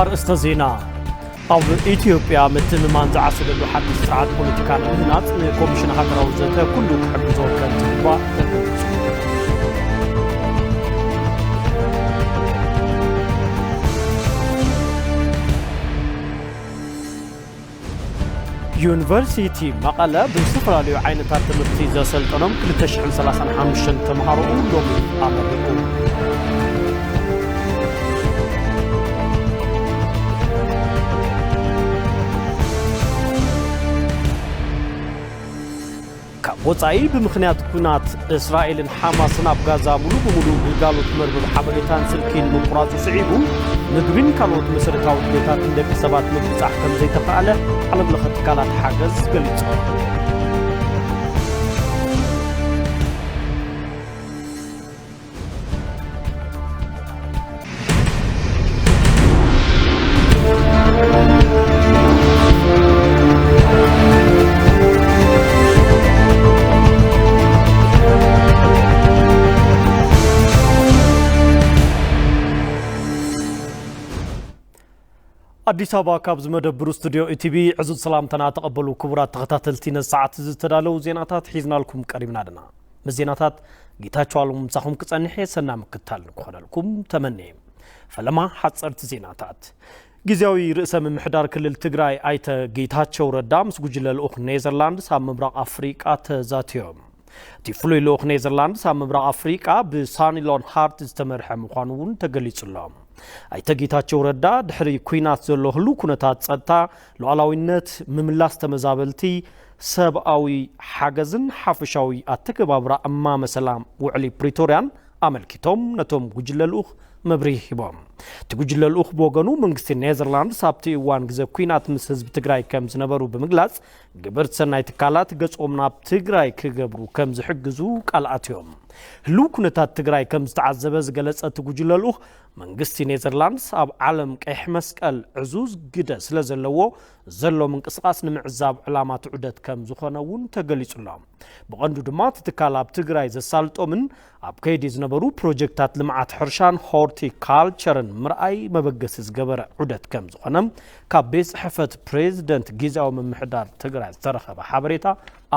ርእስተ ዜና። ኣብ ኢትዮጵያ ምትእምማን ዝዓሰለሉ ሓድሽ ስርዓት ፖለቲካ ንምህናጽ ንኮሚሽን ሃገራዊ ዘተ ኩሉ ክሕግዞ ከም ዝግባእ ተገሊጹ። ዩኒቨርሲቲ መቐለ ብዝተፈላለዩ ዓይነታት ትምህርቲ ዘሰልጠኖም ክልተ ሽሕን ሰላሳን ሓሙሽተን ተምሃሮኡ ሎሚ ኣመሪቑ። ካብ ወጻኢ ብምኽንያት ኲናት እስራኤልን ሓማስን ኣብ ጋዛ ሙሉ ብሙሉ ግልጋሎት መርበብ ሓበሬታን ስልኪን ምቁራጹ ስዒቡ፣ ምግቢን ካልኦት መሰረታዊ ድሌታትን ደቂ ሰባት ምብጻሕ ከም ዘይተኻእለ ዓለም ለኸ ትካላት ሓገዝ ገሊጾም። ኣዲስ ኣበባ፣ ካብ ዝመደብሩ ስቱድዮ ኢቲቪ ዕዙዝ ሰላምታና ተቐበሉ ክቡራት ተኸታተልቲ። ነዚ ሰዓት ዝተዳለዉ ዜናታት ሒዝናልኩም ቀሪብና ኣለና። ምስ ዜናታት ጌታቸው ኣለሙ ምሳኹም ክጸንሕ እየ። ሰናይ ምክትታል ንክኾነልኩም ተመንየ። ፈለማ ሓጸርቲ ዜናታት። ግዝያዊ ርእሰ ምምሕዳር ክልል ትግራይ ኣይተ ጌታቸው ረዳ ምስ ጉጅለ ልኡኽ ኔዘርላንድስ ኣብ ምብራቕ ኣፍሪቃ ተዛትዮም። እቲ ፍሉይ ልኡኽ ኔዘርላንድስ ኣብ ምብራቕ ኣፍሪቃ ብሳኒሎን ሃርት ዝተመርሐ ምዃኑ እውን ተገሊጹ ኣሎ። ኣይተ ጌታቸው ረዳ ድሕሪ ኲናት ዘሎ ህሉው ኩነታት ጸጥታ፣ ሉዓላዊነት፣ ምምላስ ተመዛበልቲ፣ ሰብኣዊ ሓገዝን ሓፈሻዊ ኣተገባብራ እማመ ሰላም ውዕሊ ፕሪቶርያን ኣመልኪቶም ነቶም ጉጅለ ልኡኽ መብርሂ ሂቦም። እቲ ጉጅለ ልኡኽ ብወገኑ፣ መንግስቲ ኔዘርላንድስ ኣብቲ እዋን ግዘ ኲናት ምስ ህዝቢ ትግራይ ከም ዝነበሩ ብምግላጽ፣ ግብርቲ ሰናይ ትካላት ገጾም ናብ ትግራይ ክገብሩ ከም ዝሕግዙ ቃል ኣትዮም። ህሉው ኩነታት ትግራይ ከም ዝተዓዘበ ዝገለጸ እቲ ጉጅለ ልኡኽ፣ መንግስቲ ኔዘርላንድስ ኣብ ዓለም ቀይሕ መስቀል ዕዙዝ ግደ ስለ ዘለዎ፣ ዘሎ ምንቅስቓስ ንምዕዛብ ዕላማ እቲ ዑደት ከም ዝኾነ እውን ተገሊጹ ኣሎ። ብቐንዱ ድማ እቲ ትካል ኣብ ትግራይ ዘሳልጦምን ኣብ ከይዲ ዝነበሩ ፕሮጀክታት ልምዓት ሕርሻን ሆርቲካልቸርን ምርኣይ መበገሲ ዝገበረ ዑደት ከም ዝኾነ ካብ ቤት ጽሕፈት ፕሬዝደንት ግዝያዊ ምምሕዳር ትግራይ ዝተረኸበ ሓበሬታ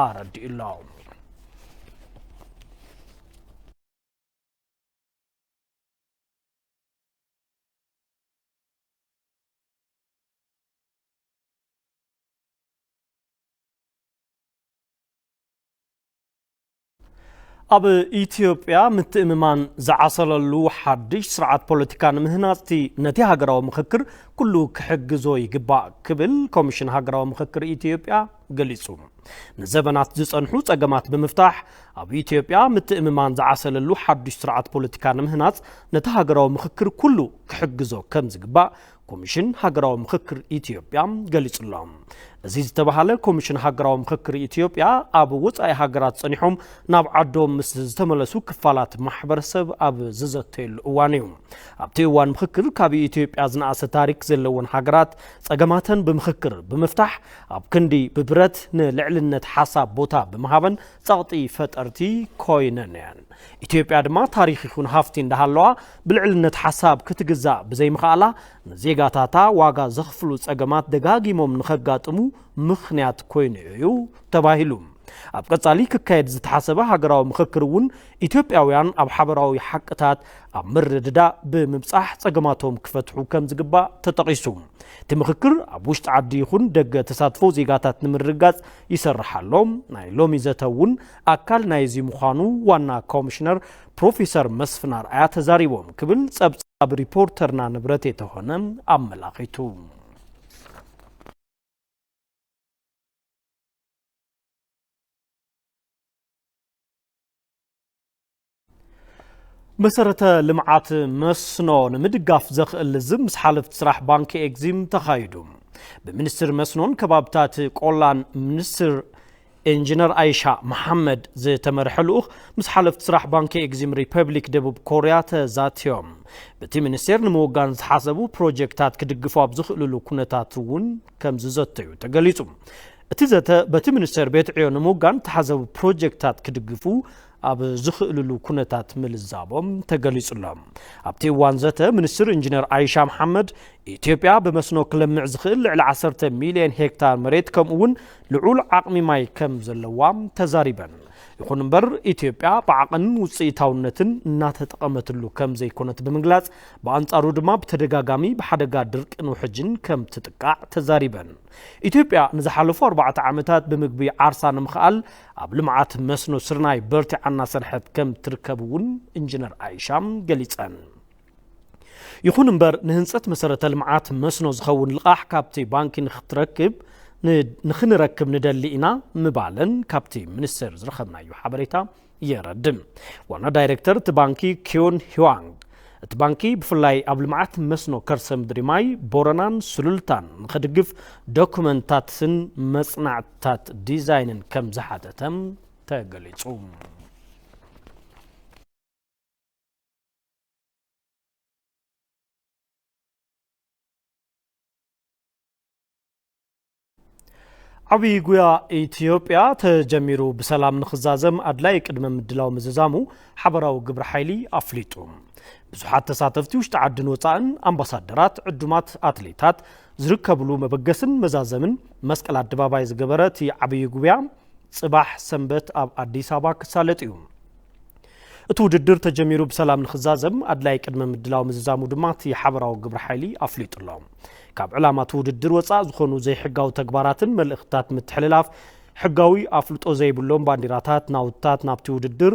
ኣረዲኡ ኣሎ። ኣብ ኢትዮጵያ ምትእምማን ዝዓሰለሉ ሓድሽ ስርዓት ፖለቲካ ንምህናጽ፣ ነቲ ሃገራዊ ምኽክር ኩሉ ክሕግዞ ይግባእ ክብል ኮሚሽን ሃገራዊ ምኽክር ኢትዮጵያ ገሊጹ። ንዘበናት ዝጸንሑ ጸገማት ብምፍታሕ፣ ኣብ ኢትዮጵያ ምትእምማን ዝዓሰለሉ ሓድሽ ስርዓት ፖለቲካ ንምህናጽ፣ ነቲ ሃገራዊ ምኽክር ኩሉ ክሕግዞ ከም ዝግባእ ኮሚሽን ሃገራዊ ምኽክር ኢትዮጵያ ገሊጹ ኣሎ። እዚ ዝተባህለ፣ ኮሚሽን ሃገራዊ ምኽክር ኢትዮጵያ ኣብ ወጻኢ ሃገራት ጸኒሖም ናብ ዓዶም ምስ ዝተመለሱ ክፋላት ማሕበረሰብ ኣብ ዝዘተየሉ እዋን እዩ። ኣብቲ እዋን ምኽክር፣ ካብ ኢትዮጵያ ዝነኣሰ ታሪክ ዘለወን ሃገራት ጸገማተን ብምኽክር ብምፍታሕ፣ ኣብ ክንዲ ብብረት ንልዕልነት ሓሳብ ቦታ ብምሃበን ጸቕጢ ፈጠርቲ ኮይነን እየን። ኢትዮጵያ ድማ ታሪኽ ይኹን ሃፍቲ እንዳሃለዋ፣ ብልዕልነት ሓሳብ ክትግዛእ ብዘይምኽኣላ፣ ንዜጋታታ ዋጋ ዘኽፍሉ ጸገማት ደጋጊሞም ንኸጋጥሙ ምኽንያት ኮይኑ እዩ ተባሂሉ። ኣብ ቀጻሊ ክካየድ ዝተሓሰበ ሃገራዊ ምኽክር እውን፣ ኢትዮጵያውያን ኣብ ሓበራዊ ሓቅታት ኣብ ምርድዳእ ብምብጻሕ ጸገማቶም ክፈትሑ ከም ዝግባእ ተጠቒሱ። እቲ ምኽክር ኣብ ውሽጢ ዓዲ ይኹን ደገ ተሳትፎ ዜጋታት ንምርግጋጽ ይሰርሕ ኣሎ። ናይ ሎሚ ዘተ እውን ኣካል ናይዚ ምዃኑ ዋና ኮሚሽነር ፕሮፌሰር መስፍን ኣርኣያ ተዛሪቦም ክብል ጸብጻብ ሪፖርተርና ንብረት የተሆነ ኣመላኺቱ። መሰረተ ልምዓት መስኖ ንምድጋፍ ዘኽእል ልዝብ ምስ ሓለፍቲ ስራሕ ባንኪ ኤግዚም ተኻይዱ። ብሚኒስትር መስኖን ከባብታት ቆላን ሚኒስትር ኢንጂነር ኣይሻ መሓመድ ዝተመርሐ ልኡኽ ምስ ሓለፍቲ ስራሕ ባንኪ ኤግዚም ሪፐብሊክ ደቡብ ኮርያ ተዛትዮም። በቲ ሚኒስቴር ንምውጋን ዝተሓሰቡ ፕሮጀክታት ክድግፉ ኣብ ዝኽእልሉ ኩነታት እውን ከም ዝዘተዩ ተገሊጹ። እቲ ዘተ በቲ ሚኒስቴር ቤት ዕዮ ንምውጋን ዝተሓሰቡ ፕሮጀክታት ክድግፉ ኣብ ዝኽእልሉ ኩነታት ምልዛቦም ተገሊጹ ኣሎ። ኣብቲ እዋን ዘተ፣ ሚኒስትር ኢንጂነር ኣይሻ መሓመድ፣ ኢትዮጵያ ብመስኖ ክለምዕ ዝኽእል ልዕሊ ዓሰርተ ሚልዮን ሄክታር መሬት፣ ከምኡ እውን ልዑል ዓቕሚ ማይ ከም ዘለዋ ተዛሪበን። ይኹን እምበር፣ ኢትዮጵያ ብዓቐንን ውፅኢታውነትን እናተጠቐመትሉ ከም ዘይኮነት ብምግላጽ፣ ብኣንጻሩ ድማ ብተደጋጋሚ ብሓደጋ ድርቅን ውሕጅን ከም ትጥቃዕ ተዛሪበን። ኢትዮጵያ ንዝሓለፉ ኣርባዕተ ዓመታት ብምግቢ ዓርሳ ንምኽኣል ኣብ ልምዓት መስኖ ስርናይ በርቲዓ እናሰርሐት ከም ትርከብ እውን ኢንጂነር ኣይሻ ገሊጸን። ይኹን እምበር፣ ንህንጸት መሰረተ ልምዓት መስኖ ዝኸውን ልቓሕ ካብቲ ባንኪ ንኽትረክብ፣ ን-፣ ንኽንረክብ ንደሊ ኢና ምባለን ካብቲ ሚኒስቴር ዝረኸብናዮ ሓበሬታ የረድእ። ዋና ዳይሬክተር እቲ ባንኪ ኪዮን ሂዋንግ፣ እቲ ባንኪ ብፍላይ ኣብ ልምዓት መስኖ ከርሰ ምድሪ ማይ ቦረናን ሱሉልታን ንኽድግፍ ዶኩመንታትን መጽናዕትታት ዲዛይንን ከም ዝሓተተ ተገሊጹ። ዓብዪ ጉያ ኢትዮጵያ ተጀሚሩ ብሰላም ንኽዛዘም ኣድላዪ ቅድመ ምድላው ምዝዛሙ ሓበራዊ ግብረ ሓይሊ ኣፍሊጡ። ብዙሓት ተሳተፍቲ ውሽጢ ዓድን ወፃእን፣ ኣምባሳደራት፣ ዕዱማት ኣትሌታት ዝርከብሉ መበገስን መዛዘምን መስቀል ኣደባባይ ዝገበረ እቲ ዓብዪ ጉያ፣ ጽባሕ ሰንበት ኣብ ኣዲስ ኣበባ ክሳለጥ እዩ። እቲ ውድድር ተጀሚሩ ብሰላም ንኽዛዘም ኣድላይ ቅድመ ምድላው ምዝዛሙ ድማ እቲ ሓበራዊ ግብረ ሓይሊ ኣፍሊጡ ኣሎ። ካብ ዕላማ እቲ ውድድር ወጻእ ዝኾኑ ዘይሕጋዊ ተግባራትን መልእኽትታት ምትሕልላፍ፣ ሕጋዊ ኣፍልጦ ዘይብሎም ባንዲራታት፣ ናውትታት ናብቲ ውድድር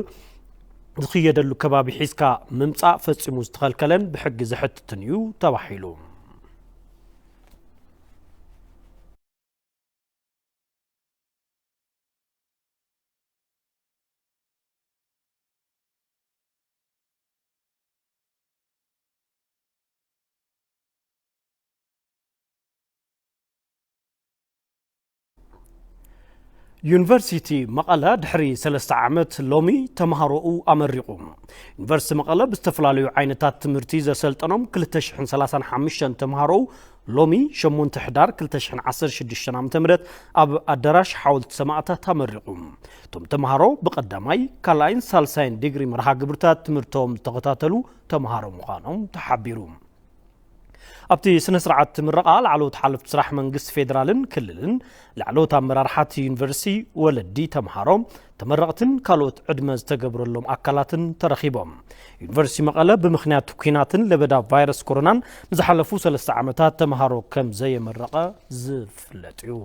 ዝኽየደሉ ከባቢ ሒዝካ ምምጻእ ፈጺሙ ዝተኸልከለን ብሕጊ ዘሕትትን እዩ ተባሂሉ። ዩኒቨርሲቲ መቐለ ድሕሪ ሰለስተ ዓመት ሎሚ ተምሃሮኡ ኣመሪቑ። ዩኒቨርሲቲ መቐለ ብዝተፈላለዩ ዓይነታት ትምህርቲ ዘሰልጠኖም ክልተ ሽሕን ሰላሳን ሓሙሽተን ተምሃሮኡ ሎሚ ሸሞንተ ሕዳር ክልተ ሽሕን ዓሰርተ ሽዱሽተን ዓመተ ምህረት ኣብ ኣዳራሽ ሓወልቲ ሰማእታት ኣመሪቑ። እቶም ተምሃሮ ብቐዳማይ፣ ካልኣይን ሳልሳይን ዲግሪ መርሃ ግብርታት ትምህርቶም ዝተኸታተሉ ተምሃሮ ምዃኖም ተሓቢሩ። ኣብቲ ስነ ስርዓት ምረቓ ላዕለዎት ሓለፍቲ ስራሕ መንግስቲ ፌደራልን ክልልን፣ ላዕለዎት ኣመራርሓት ዩኒቨርሲቲ፣ ወለዲ ተምሃሮ፣ ተመረቕትን ካልኦት ዕድመ ዝተገብረሎም ኣካላትን ተረኺቦም። ዩኒቨርሲቲ መቐለ ብምኽንያት ኲናትን ለበዳ ቫይረስ ኮሮናን ንዝሓለፉ ሰለስተ ዓመታት ተምሃሮ ከም ዘየመረቐ ዝፍለጥ እዩ።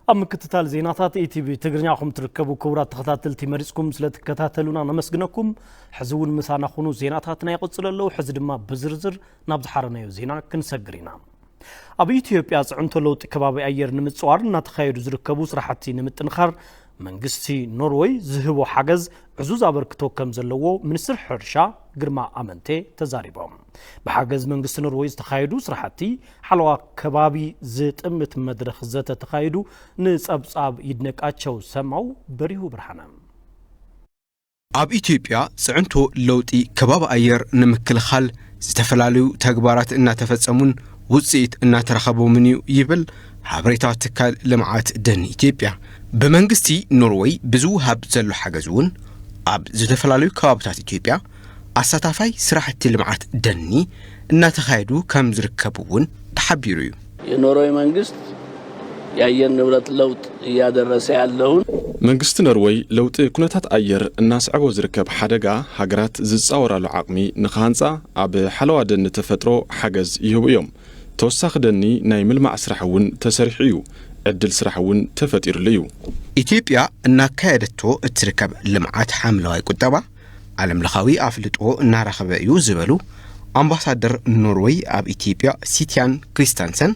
ኣብ ምክትታል ዜናታት ኢቲቪ ትግርኛ ኹም ትርከቡ ክቡራት ተኸታተልቲ፣ መሪጽኩም ስለ ትከታተሉና ነመስግነኩም። ሕዚ እውን ምሳና ኩኑ፣ ዜናታትና ይቕጽሉ ኣለዉ። ሕዚ ድማ ብዝርዝር ናብ ዝሓረናዮ ዜና ክንሰግር ኢና። ኣብ ኢትዮጵያ ጽዕንቶ ለውጢ ከባቢ ኣየር ንምጽዋር እናተኻየዱ ዝርከቡ ስራሕቲ ንምጥንኻር መንግስቲ ኖርወይ ዝህቦ ሓገዝ ዕዙዝ ኣበርክቶ ከም ዘለዎ ሚኒስትር ሕርሻ ግርማ ኣመንቴ ተዛሪቦም። ብሓገዝ መንግስቲ ኖርወይ ዝተኻየዱ ስራሕቲ ሓለዋ ከባቢ ዝጥምት መድረኽ ዘተ ተኻይዱ። ንጸብጻብ ይድነቃቸው ሰማው፣ በሪሁ ብርሃነ። ኣብ ኢትዮጵያ ጽዕንቶ ለውጢ ከባቢ ኣየር ንምክልኻል ዝተፈላለዩ ተግባራት እናተፈጸሙን ውጽኢት እናተረኸቦምን እዩ ይብል ሓበሬታ ትካል ልምዓት ደን ኢትዮጵያ። ብመንግስቲ ኖርወይ ብዝወሃብ ዘሎ ሓገዝ እውን ኣብ ዝተፈላለዩ ከባብታት ኢትዮጵያ ኣሳታፋይ ስራሕቲ ልምዓት ደኒ እናተኻየዱ ከም ዝርከቡ እውን ተሓቢሩ እዩ። የኖርወይ መንግስት የአየር ንብረት ለውጥ እያደረሰ ያለውን መንግስቲ ኖርወይ ለውጢ ኩነታት ኣየር እናስዐቦ ዝርከብ ሓደጋ ሃገራት ዝጻወራሉ ዓቕሚ ንኽሃንጻ ኣብ ሓለዋ ደኒ ተፈጥሮ ሓገዝ ይህቡ እዮም። ተወሳኺ ደኒ ናይ ምልማዕ ስራሕ እውን ተሰሪሑ እዩ። ዕድል ስራሕ እውን ተፈጢሩሉ እዩ። ኢትዮጵያ እናካየደቶ እትርከብ ልምዓት ሓምለዋይ ቁጠባ ዓለም ለኻዊ ኣፍልጦ እናረኸበ እዩ ዝበሉ ኣምባሳደር ኖርወይ ኣብ ኢትዮጵያ ሲቲያን ክሪስተንሰን፣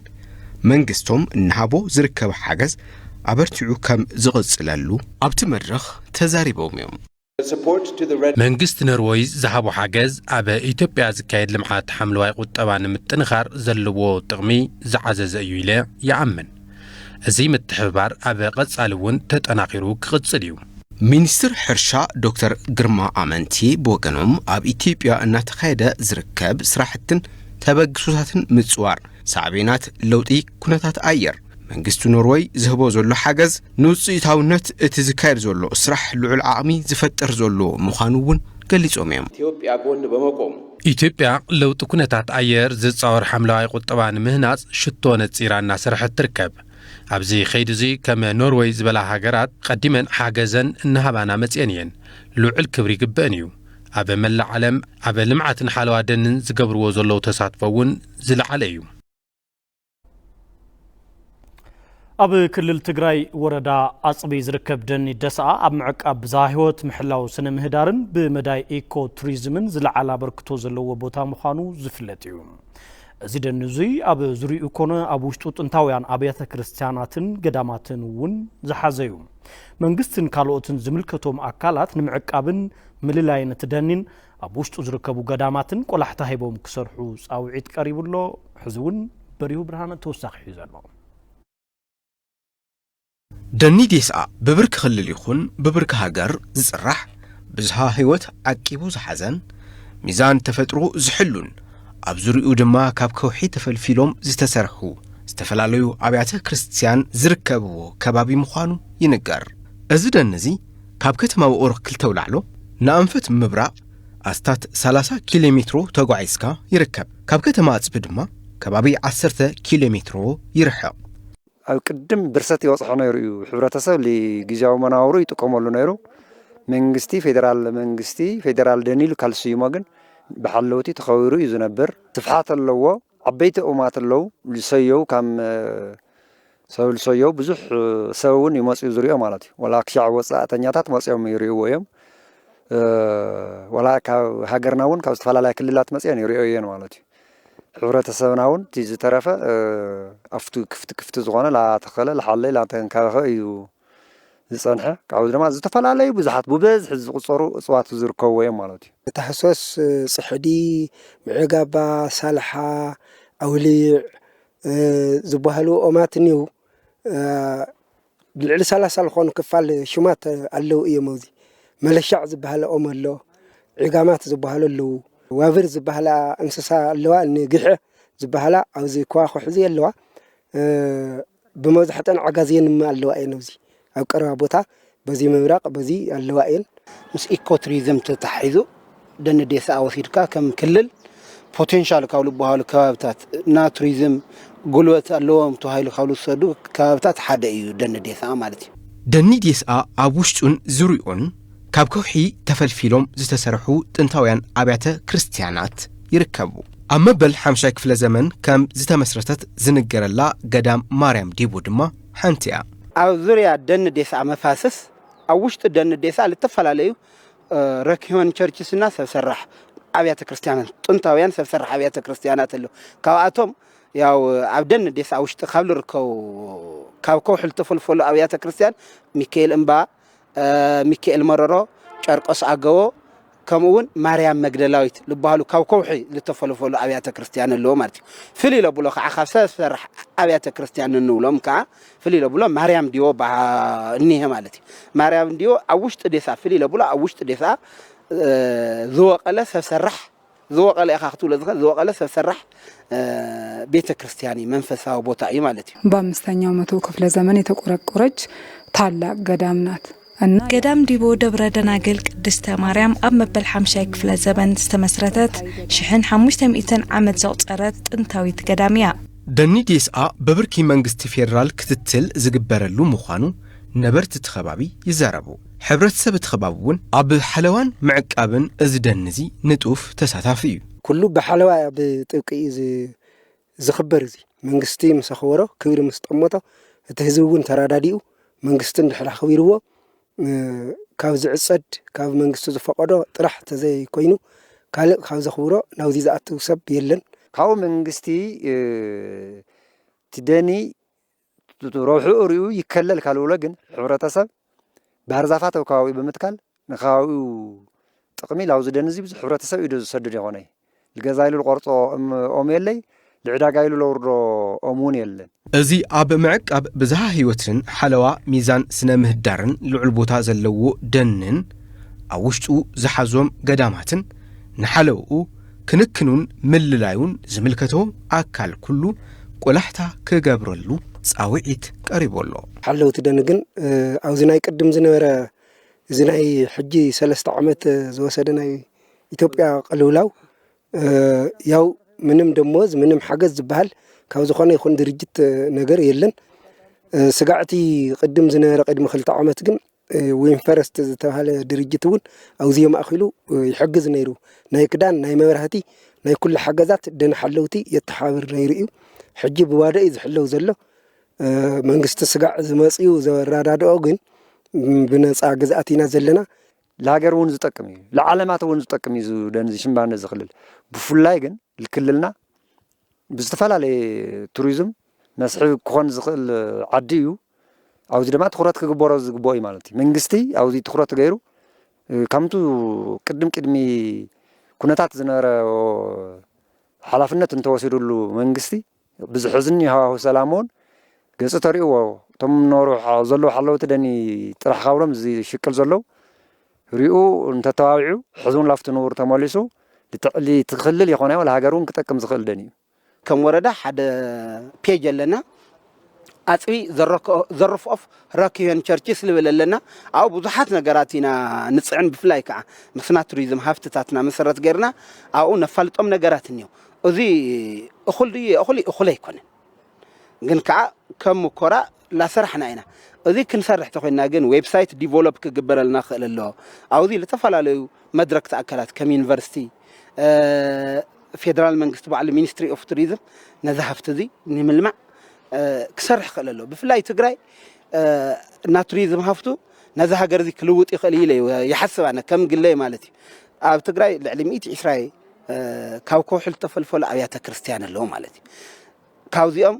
መንግስቶም እናሃቦ ዝርከብ ሓገዝ ኣበርቲዑ ከም ዝቕጽለሉ ኣብቲ መድረኽ ተዛሪቦም እዮም። መንግስቲ ኖርወይ ዝሃቦ ሓገዝ ኣብ ኢትዮጵያ ዝካየድ ልምዓት ሓምለዋይ ቁጠባ ንምጥንኻር ዘለዎ ጥቕሚ ዝዓዘዘ እዩ ኢለ ይኣምን። እዚ ምትሕብባር ኣብ ቐጻሊ እውን ተጠናኺሩ ክቕጽል እዩ። ሚኒስትር ሕርሻ ዶክተር ግርማ ኣመንቲ ብወገኖም፣ ኣብ ኢትዮጵያ እናተኻየደ ዝርከብ ስራሕትን ተበግሶታትን ምጽዋር ሳዕቤናት ለውጢ ኩነታት ኣየር። መንግስቲ ኖርወይ ዝህቦ ዘሎ ሓገዝ ንውጽኢታውነት እቲ ዝካየድ ዘሎ ስራሕ ልዑል ዓቕሚ ዝፈጥር ዘሎ ምዃኑ እውን ገሊጾም እዮም። ኢትዮጵያ ጎን በመቆም ኢትዮጵያ ለውጢ ኩነታት ኣየር ዝጻወር ሓምለዋይ ቁጠባ ንምህናጽ ሽቶ ነጺራ እናሰርሐት ትርከብ። ኣብዚ ከይዲ እዚ ከም ኖርወይ ዝበላ ሃገራት ቀዲመን ሓገዘን እናሃባና መጽየን እየን። ልዑል ክብሪ ይግበእን እዩ። ኣብ መላእ ዓለም ኣብ ልምዓትን ሓለዋ ደንን ዝገብርዎ ዘለዉ ተሳትፎ እውን ዝለዓለ እዩ። ኣብ ክልል ትግራይ ወረዳ ኣፅቢ ዝርከብ ደኒ ደስኣ ኣብ ምዕቃብ ብዝሃ ህይወት፣ ምሕላው ስነ ምህዳርን ብመዳይ ኢኮ ቱሪዝምን ዝለዓለ ኣበርክቶ ዘለዎ ቦታ ምዃኑ ዝፍለጥ እዩ። እዚ ደኒ እዙይ ኣብ ዙሪኡ ኮነ ኣብ ውሽጡ ጥንታውያን ኣብያተ ክርስቲያናትን ገዳማትን እውን ዝሓዘ እዩ። መንግስትን ካልኦትን ዝምልከቶም ኣካላት ንምዕቃብን ምልላይን እቲ ደኒን ኣብ ውሽጡ ዝርከቡ ገዳማትን ቆላሕታ ሂቦም ክሰርሑ ጻውዒት ቀሪቡ ኣሎ። ሕዚ እውን በሪሁ ብርሃነ ተወሳኺ ሒዙ ኣሎ። ደኒ ዴስኣ ብብርኪ ክልል ይኹን ብብርኪ ሃገር ዝጽራሕ ብዝሃ ህይወት ዓቂቡ ዝሓዘን ሚዛን ተፈጥሮ ዝሕሉን ኣብ ዙሪኡ ድማ ካብ ከውሒ ተፈልፊሎም ዝተሰርሑ ዝተፈላለዩ ኣብያተ ክርስቲያን ዝርከብዎ ከባቢ ምዃኑ ይንገር። እዚ ደን እዚ ካብ ከተማ ውቕሮ ክልተ ኣውላዕሎ ንኣንፈት ምብራቕ ኣስታት ሰላሳ ኪሎ ሜትሮ ተጓዒዝካ ይርከብ። ካብ ከተማ ኣፅቢ ድማ ከባቢ ዓሰርተ ኪሎ ሜትሮ ይርሕቕ። ኣብ ቅድም ብርሰት ይበፅሖ ነይሩ እዩ። ሕብረተሰብ ንግዝያዊ መናብሩ ይጥቀመሉ ነይሩ። መንግስቲ፣ ፌዴራል መንግስቲ፣ ፌዴራል ደን ኢሉ ካልስይሞ ግን ብሓለውቲ ተኸቢሩ እዩ ዝነብር። ስፍሓት ኣለዎ። ዓበይቲ ኡማት ኣለዉ። ልሰየው ካብ፣ እ፣ ሰብ ልሰየው ብዙሕ፣ እ፣ ሰብ እውን ይመፅኡ ዝሪኦ ማለት እዩ። ወላ ክሻዕ ወፃእተኛታት መፅኦም ይሪእዎ እዮም። እ፣ ወላ ካብ ሃገርና እውን ካብ ዝተፈላለያ ክልላት መፅአን ይሪኦ እየን ማለት እዩ። ሕብረተሰብና እውን እቲ ዝተረፈ፣ እ፣ ኣብቲ ክፍቲ ክፍቲ ዝኾነ ላተኸለ፣ ላሓለ፣ ላተንከባኸበ እዩ ዝጸንሐ። ካብኡ ድማ ዝተፈላለዩ ብዙሓት ብበዝሒ ዝቑጸሩ እጽዋት ዝርከብዎ እዮም ማለት እዩ። ታህሶስ፣ ጽሕዲ፣ ምዕጋባ፣ ሳልሓ፣ ኣውሊዕ፣ እ፣ ዝበሃሉ ኦማት እኒው፣ እ፣ ልዕሊ ሰላሳ ዝኾኑ ክፋል ሽማት ኣለዉ እዮም። ኣብዚ መለሻዕ ዝበሃለ ኦም ኣሎ፣ ዒጋማት ዝበሃሉ ኣለዉ፣ ዋብር ዝበሃላ እንስሳ ኣለዋ፣ እኒ ግሐ ዝበሃላ ኣብዚ ከዋኽብቲ እዚ ኣለዋ። እ፣ ብመብዛሕተን ዓጋዜን እማ ኣለዋ እየን። ኣብዚ ኣብ ቀረባ ቦታ በዚ ምብራቕ በዚ ኣለዋ እየን። ምስ ኢኮ ቱሪዝም ተታሒዙ ደን ዴስኣ ወሲድካ ከም ክልል ፖቴንሻል ካብ ዝበሃሉ ከባብታት፣ እና ቱሪዝም ጉልበት ኣለዎም ተባሂሉ ካብ ዝወሰዱ ከባብታት ሓደ እዩ ደን ዴስኣ ማለት እዩ። ደኒ ዴስኣ ኣብ ውሽጡን ዙሪኡን ካብ ከውሒ ተፈልፊሎም ዝተሰርሑ ጥንታውያን ኣብያተ ክርስቲያናት ይርከቡ። ኣብ መበል ሓምሻይ ክፍለ ዘመን ከም ዝተመስረተት ዝንገረላ ገዳም ማርያም ዲቦ ድማ ሓንቲ እያ። ኣብ ዙርያ ደን ዴስኣ መፋስስ፣ ኣብ ውሽጢ ደን ዴስኣ ዝተፈላለዩ፣ እ፣ ረኪመን ቸርችስና ሰብ ሰራሕ ኣብያተ ክርስቲያናት፣ ጥንታውያን ሰብ ሰራሕ ኣብያተ ክርስቲያናት ኣለዉ። ካብኣቶም ያው ኣብ ደን ዴስኣ ውሽጢ ካብ ዝርከቡ፣ ካብ ከውሒ ዝተፈልፈሉ ኣብያተ ክርስቲያን ሚካኤል እምባ፣ እ፣ ሚካኤል መረሮ፣ ጨርቆስ ኣገቦ፣ ከምኡ እውን ማርያም መግደላዊት ዝበሃሉ ካብ ከውሒ ዝተፈልፈሉ ኣብያተ ክርስቲያን ኣለዎ ማለት እዩ። ፍልይ ለብሎ ከዓ ካብ ሰብ ሰራሕ ኣብያተ ክርስቲያን እንብሎም ከዓ ፍልይ ለብሎ ማርያም ዲዮ በሃ-፣ እኒሀ ማለት እዩ። ማርያም ዲዮ ኣብ ውሽጢ ዴስኣ፣ ፍልይ ለብሎ ኣብ ውሽጢ ዴስኣ፣ እ፣ ዝወቀለ ሰብ ሰራሕ፣ ዝወቀለ ኢኻ ክትብሎ ዝኽእል፣ ዝወቀለ ሰብ ሰራሕ፣ እ፣ ቤተ ክርስቲያን እዩ፣ መንፈሳዊ ቦታ እዩ ማለት እዩ። በአምስተኛው መቶ ክፍለ ዘመን የተቆረቆረች ታላቅ ገዳም ናት እና ገዳም ዲቦ ደብረ ደናግል ቅድስተ ማርያም ኣብ መበል ሓምሻይ ክፍለ ዘመን ዝተመስረተት ሽሕን ሓሙሽተ ሚእትን ዓመት ዘቑጸረት ጥንታዊት ገዳም እያ። ደኒ ዴስኣ ብብርኪ መንግስቲ ፌዴራል ክትትል ዝግበረሉ ምዃኑ ነበርቲ እቲ ከባቢ ይዛረቡ። ሕብረተሰብ እቲ ከባቢ እውን ኣብ ሓለዋን ምዕቃብን እዚ ደን እዚ ንጡፍ ተሳታፊ እዩ። ኩሉ ብሓለዋ ብጥብቂ እዩ ዝ-፣ ዝኽበር። እዚ መንግስቲ ምስ ኣኽበሮ፣ ክብሪ ምስ ጠመቶ፣ እቲ ህዝቢ እውን ተረዳዲኡ፣ መንግስቲ እንድሕር ኣኽቢርዎ፣ እ፣ ካብ ዝዕጸድ፣ ካብ መንግስቲ ዝፈቐዶ ጥራሕ ተዘይኮይኑ፣ ካልእ ካብ ዘኽብሮ ናብዚ ዝኣቱ ሰብ የለን። ካብኡ መንግስቲ፣ እ፣ እቲ ደኒ ረብሕኡ ሪኡ ይከለል ካልብሎ፣ ግን ሕብረተሰብ ባህር ዛፋት ኣብ ከባቢኡ ብምትካል ንከባቢኡ ጥቕሚ ላብዚ ደን እዚ ብዙሕ ሕብረተሰብ ኢዶ ዝሰድድ ይኾነ። ልገዛ ኢሉ ልቆርጾ እም-፣ ኦም የለይ፣ ልዕዳጋ ኢሉ ለውርዶ ኦም እውን የለን። እዚ ኣብ ምዕቃብ ብዝሃ ህይወትን ሓለዋ ሚዛን ስነ ምህዳርን ልዑል ቦታ ዘለዎ ደንን ኣብ ውሽጡ ዝሓዞም ገዳማትን ንሓለውኡ ክንክኑን ምልላዩን ዝምልከቶ ኣካል ኩሉ ቆላሕታ ክገብረሉ ጻውዒት ቀሪቡ ኣሎ። ሓለውቲ ደን ግን፣ እ፣ ኣብዚ ናይ ቅድም ዝነበረ፣ እዚ ናይ ሕጂ ሰለስተ ዓመት ዝወሰደ ናይ ኢትዮጵያ ቅልውላው፣ እ፣ ያው ምንም ደሞዝ፣ ምንም ሓገዝ ዝበሃል ካብ ዝኾነ ይኹን ድርጅት ነገር የለን። እ፣ ስጋዕቲ ቅድም ዝነበረ ቅድሚ ክልተ ዓመት ግን፣ እ፣ ዊንፈረስት ዝተባሃለ ድርጅት እውን ኣውዚኦም ኣኺሉ፣ እ፣ ይሕግዝ ነይሩ። ናይ ክዳን፣ ናይ መብራህቲ፣ ናይ ኩሉ ሓገዛት ደን ሓለውቲ የተሓብር ነይሩ እዩ። ሕጂ ብባዶ እዩ ዝሕለው ዘሎ። እ፣ መንግስቲ ስጋዕ ዝመጽኡ ዘረዳድኦ ግን፣ ም፣ ብነጻ ግዝኣት ኢና ዘለና። ለሀገር እውን ዝጠቅም እዩ፣ ለዓለማት እውን ዝጠቅም እዩ። እዚ ደን እዚ ሽምባን እዚ ክልል ብፍላይ ግን ክልልና ብዝተፈላለየ ቱሪዝም መስሕብ ክኾን ዝኽእል ዓዲ እዩ። ኣብዚ ድማ ትኹረት ክግበሮ ዝግብኦ እዩ ማለት እዩ። መንግስቲ ኣብዚ ትኹረት ገይሩ፣ እ፣ ከምቱ ቅድም ቅድሚ ኩነታት ዝነበረ ሓላፍነት እንተወሲዱሉ መንግስቲ፣ ብዝሕዝኒ ሃዋሁ ሰላም እውን ገጹ ተርእይዎ። እቶም ኖሩ ሓ-፣ ዘለዉ ሓለውቲ ደኒ ጥራሕ ካብሮም ዝሽቅል ዘለዉ ሪኡ እንተተባቢዑ፣ ሕዚ እውን ላፍቲ ንቡር ተመሊሱ ልትዕሊ ትኽልል ይኾነ ወላ ሃገር እውን ክጠቅም ዝኽእል ደን እዩ። ከም ወረዳ ሓደ ፔጅ ኣለና። ኣጽቢ ዘረኮ-፣ ዘርፍ ኦፍ ሮክ ሄን ቸርችስ ልብል ኣለና። ኣብኡ ብዙሓት ነገራት ኢና ንጽዕን፣ ብፍላይ ከዓ ምስና ቱሪዝም ሃፍትታትና መሰረት ገይርና ኣብኡ ነፋልጦም ነገራት እኒኦ። እዚ እኹል ድዩ? እኹል እዩ፣ እኹል ኣይኮነን። ግን ከዓ ከም ሙኮራ ላሰራሕና ኢና። እዚ ክንሰርሕ ተኮይና ግን ዌብሳይት ዲቨሎፕ ክግበረልና ክእል ኣሎ። ኣብዚ ዝተፈላለዩ መድረክቲ ኣካላት ከም ዩኒቨርሲቲ፣ እ፣ ፌደራል መንግስቲ ባዕሉ ሚኒስትሪ ኦፍ ቱሪዝም ነዚ ሃፍቲ እዚ ንምልማዕ፣ እ፣ ክሰርሕ ክእል ኣሎ። ብፍላይ ትግራይ፣ እ፣ እና ቱሪዝም ሃፍቱ ነዚ ሃገር እዚ ክልውጥ ይኽእል ኢለ ይሓስብ ኣነ ከም ግለይ ማለት እዩ። ኣብ ትግራይ ልዕሊ ሚእቲ ዕስራ፣ እ፣ ካብ ከውሒ ዝተፈልፈሉ ኣብያተ ክርስቲያን ኣለዉ ማለት እዩ። ካብዚኦም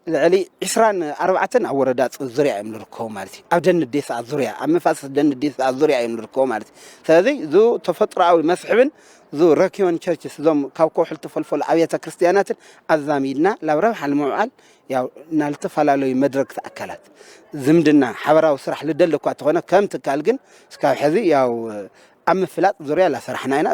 ልዕሊ ዕስራን ኣርባዕተን ኣብ ወረዳ ዝ-፣ ዙርያ እዮም ዝርከቡ ማለት እዩ። ኣብ ደን ዴሳ ዙርያ፣ ኣብ መፋሰስ ደን ዴሳ ዙርያ እዮም ዝርከቡ ማለት እዩ። ስለዚ፣ እዚ ተፈጥሮኣዊ መስሕብን፣ እዚ ረኪዮን ቸርችስ፣ እዞም ካብ ከውሒ ዝተፈልፈሉ ኣብያተ ክርስቲያናትን ኣዛሚድና፣ ላብ ረብሓ ንምውዓል፣ ያው፣ ናብ ዝተፈላለዩ መድረክቲ ኣካላት ዝምድና፣ ሓበራዊ ስራሕ ልደሊ እኳ እንተኾነ፣ ከም ትካል ግን፣ እስካብ ሕዚ፣ ያው፣ ኣብ ምፍላጥ ዙርያ ላሰራሕና ኢና።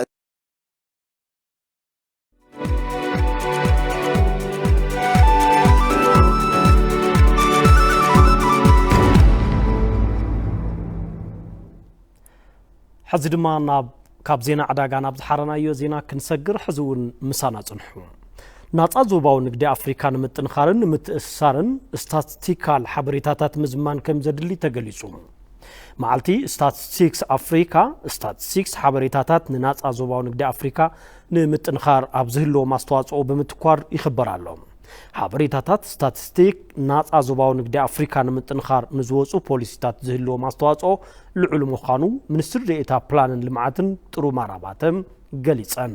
ሕዚ ድማ ናብ፣ ካብ ዜና ዕዳጋ ናብ ዝሓረናዮ ዜና ክንሰግር፣ ሕዚ እውን ምሳና ጽንሑ። ናጻ ዞባዊ ንግዲ ኣፍሪካ ንምጥንኻርን ንምትእስሳርን ስታትስቲካል ሓበሬታታት ምዝማን ከም ዘድሊ ተገሊጹ። መዓልቲ ስታትስቲክስ ኣፍሪካ፣ ስታትስቲክስ ሓበሬታታት ንናጻ ዞባዊ ንግዲ ኣፍሪካ ንምጥንኻር ኣብ ዝህልዎም ኣስተዋጽኦ ብምትኳር ይኽበር ኣሎ። ሓበሬታታት ስታትስቲክ ናጻ ዞባዊ ንግዲ ኣፍሪካ ንምጥንኻር ንዝወጹ ፖሊሲታት ዝህልዎም ኣስተዋጽኦ ልዑል ምዃኑ ሚኒስትር ዴኤታ ፕላንን ልምዓትን ጥሩማራ ባተ ገሊጸን።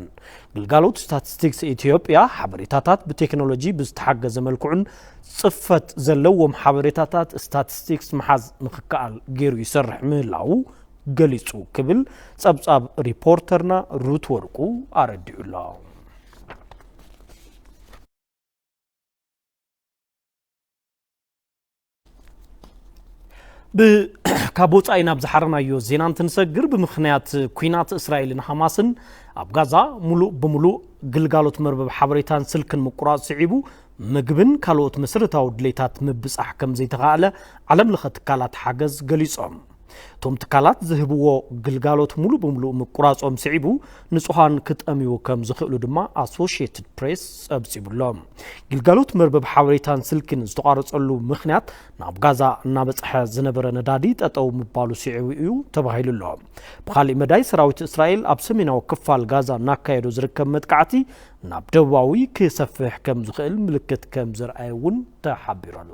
ግልጋሎት ስታትስቲክስ ኢትዮጵያ ሓበሬታታት ብቴክኖሎጂ ብዝተሓገዘ መልክዑን ጽፈት ዘለዎም ሓበሬታታት ስታትስቲክስ ምሓዝ ንኽከኣል ገይሩ ይሰርሕ ምህላዉ ገሊጹ ክብል ጸብጻብ ሪፖርተርና ሩት ወርቁ ኣረዲኡ ኣሎ። ብ-፣ ካብ ወጻኢ ናብ ዝሓረናዮ ዜና እንትንሰግር፣ ብምኽንያት ኲናት እስራኤልን ሃማስን ኣብ ጋዛ ሙሉእ ብሙሉእ ግልጋሎት መርበብ ሓበሬታን ስልክን ምቁራጽ ስዒቡ፣ ምግብን ካልኦት መሰረታዊ ድሌታት ምብጻሕ ከም ዘይተኻእለ ዓለም ለኸ ትካላት ሓገዝ ገሊጾም። እቶም ትካላት ዝህብዎ ግልጋሎት ሙሉ ብምሉእ ምቁራጾም ስዒቡ፣ ንጹሃን ክጠምዩ ከም ዝኽእሉ ድማ ኣሶሺየትድ ፕሬስ ጸብጺቡ ኣሎ። ግልጋሎት መርበብ ሓበሬታን ስልክን ዝተቋረጸሉ ምኽንያት፣ ናብ ጋዛ እናበጽሐ ዝነበረ ነዳዲ ጠጠው ምባሉ ስዒቡ እዩ ተባሂሉ ኣሎ። ብኻሊእ መዳይ፣ ሰራዊት እስራኤል ኣብ ሰሜናዊ ክፋል ጋዛ እናካየዶ ዝርከብ መጥቃዕቲ፣ ናብ ደቡባዊ ክሰፍሕ ከም ዝኽእል ምልክት ከም ዘርኣየ እውን ተሓቢሩ ኣሎ።